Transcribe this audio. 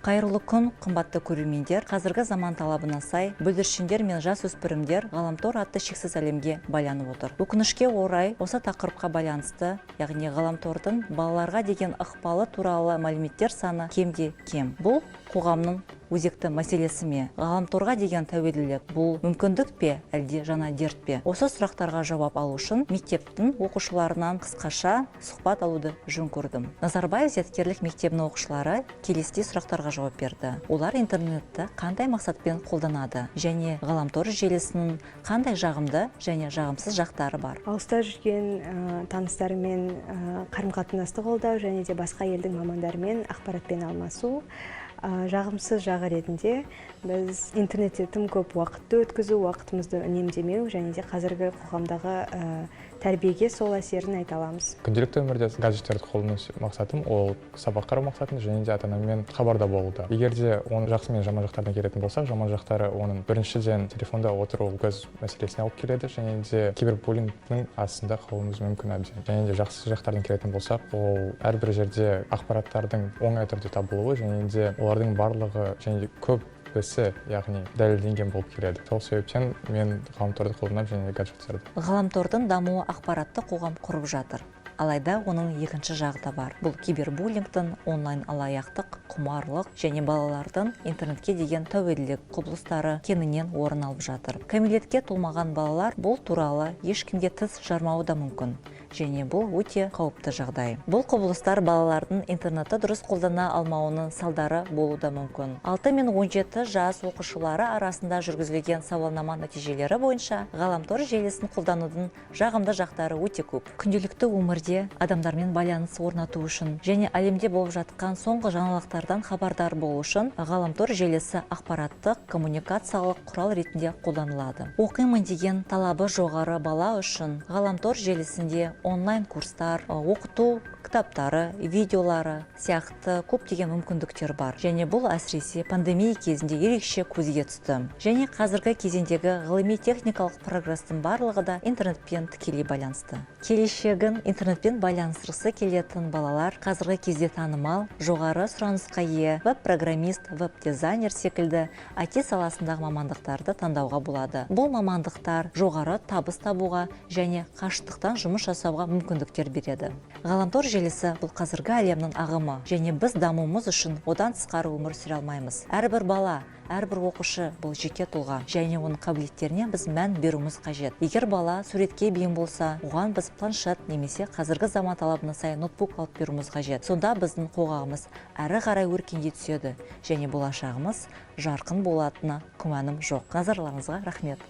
Қайырлы күн, қымбатты көрермендер! Қазіргі заман талабына сай бүлдіршіндер мен жасөспірімдер ғаламтор атты шексіз әлемге байланып отыр. Өкінішке орай, осы тақырыпқа байланысты, яғни ғаламтордың балаларға деген ықпалы туралы мәліметтер саны кемде кем. Бұл қоғамның өзекті мәселесі ме? Ғаламторға деген тәуелділік бұл мүмкіндік пе, әлде жаңа дерт пе? Осы сұрақтарға жауап алу үшін мектептің оқушыларынан қысқаша сұхбат алуды жөн көрдім. Назарбаев зияткерлік мектебінің оқушылары келесідей сұрақтарға жауап берді. Олар интернетті қандай мақсатпен қолданады және ғаламтор желісінің қандай жағымды және жағымсыз жақтары бар? Алыста жүрген таныстарымен қарым-қатынасты қолдау және де басқа елдің мамандарымен ақпаратпен алмасу. Жағымсыз жағы ретінде біз интернетте тым көп уақытты өткізу, уақытымызды үнемдемеу және де қазіргі қоғамдағы тәрбиеге сол әсерін айта аламыз. Күнделікті өмірде гаджеттерді қолдану мақсатым ол сабақ қарау мақсатында және де ата анаммен хабарда болуда. Егер де оның жақсы мен жаман жақтарына келетін болсақ, жаман жақтары оның біріншіден, телефонда отыру көз мәселесіне алып келеді және де кибербуллингтің астында қалуымыз мүмкін әбден. Және де жақсы жақтарына келетін болсақ, ол әрбір жерде ақпараттардың оңай түрде табылуы және де олардың барлығы және де көбісі, яғни дәлелденген болып келеді. Сол себептен мен ғаламторды қолданамын және гаджеттерді. Ғаламтордың дамуы ақпаратты қоғам құрып жатыр. Алайда оның екінші жағы да бар. Бұл кибербуллингтің, онлайн алаяқтық, құмарлық және балалардың интернетке деген тәуелділік құбылыстары кеңінен орын алып жатыр. Кәмелетке толмаған балалар бұл туралы ешкімге тіс жармауы да мүмкін. Және бұл өте қауіпті жағдай. Бұл құбылыстар балалардың интернетті дұрыс қолдана алмауының салдары болуы да мүмкін. 6 мен 17 жас оқушылары арасында жүргізілген сауалнама нәтижелері бойынша ғаламтор желісін қолданудың жағымды жақтары өте көп. Күнделікті өмірде адамдармен байланыс орнату үшін және әлемде болып жатқан соңғы жаңалықтардан хабардар болу үшін ғаламтор желісі ақпараттық коммуникациялық құрал ретінде қолданылады. Оқимын деген талабы жоғары бала үшін ғаламтор желісінде онлайн курстар, оқыту кітаптары, видеолары сияқты көптеген мүмкіндіктер бар. Және бұл әсіресе пандемия кезінде ерекше көзге түсті. Және қазіргі кезеңдегі ғылыми техникалық прогресстің барлығы да интернетпен тікелей байланысты. Келешегін интернетпен байланыстырғысы келетін балалар қазіргі кезде танымал, жоғары сұранысқа ие веб-программист, веб-дизайнер секілді IT саласындағы мамандықтарды таңдауға болады. Бұл мамандықтар жоғары табыс табуға және қашықтықтан жұмыс жасауға мүмкіндіктер береді. Ғаламтор желісі бұл қазіргі әлемнің ағымы және біз дамуымыз үшін одан тысқары өмір сүре алмаймыз. Әрбір бала, әрбір оқушы бұл жеке тұлға және оның қабілеттеріне біз мән беруіміз қажет. Егер бала суретке бейім болса, оған біз планшет немесе қазіргі заман талабына сай ноутбук алып беруіміз қажет. Сонда біздің қоғамымыз әрі қарай өркендей түседі және болашағымыз жарқын болатынына күмәнім жоқ. Назарларыңызға рахмет.